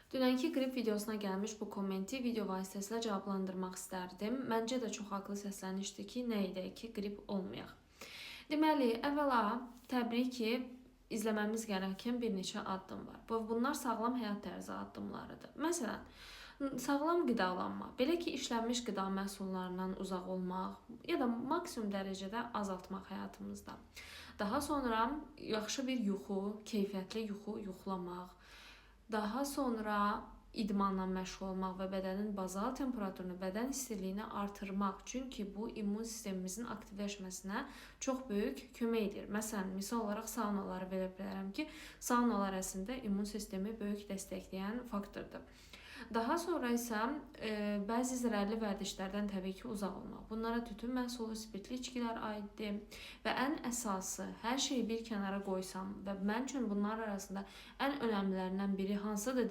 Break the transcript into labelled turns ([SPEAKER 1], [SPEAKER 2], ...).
[SPEAKER 1] Dünənki qrip videosuna gəlmiş bu kommenti video vasitəsilə cavablandırmaq istərdim. Məncə də çox haqlı səslənişdir ki, nə edək ki, qrip olmayaq. Deməli, əvvəla təbii ki, izləməmiz gərəkən bir neçə addım var. Bunlar sağlam həyat tərzi addımlarıdır. Məsələn, sağlam qidalanma, belə ki, işlənmiş qida məhsullarından uzaq olmaq ya da maksimum dərəcədə azaltmaq həyatımızda. Daha sonra yaxşı bir yuxu, keyfiyyətli yuxu yuxlamaq. Daha sonra idmanla məşğul olmaq və bədənin bazal temperaturunu, bədən istiliyini artırmaq. Çünki bu immun sistemimizin aktivləşməsinə çox böyük kömək edir. Məsələn, misal olaraq saunaları verə bilərəm ki, saunalar əslində immun sistemi böyük dəstəkləyən faktordur. Daha sonra isə bəzi zərərli vərdişlərdən təbii ki, uzaq olmaq. Bunlara tütün məhsulu, spirtli içkilər aiddir və ən əsası, hər şeyi bir kənara qoysam və mənim üçün bunlar arasında ən önəmlilərindən biri hansıdır.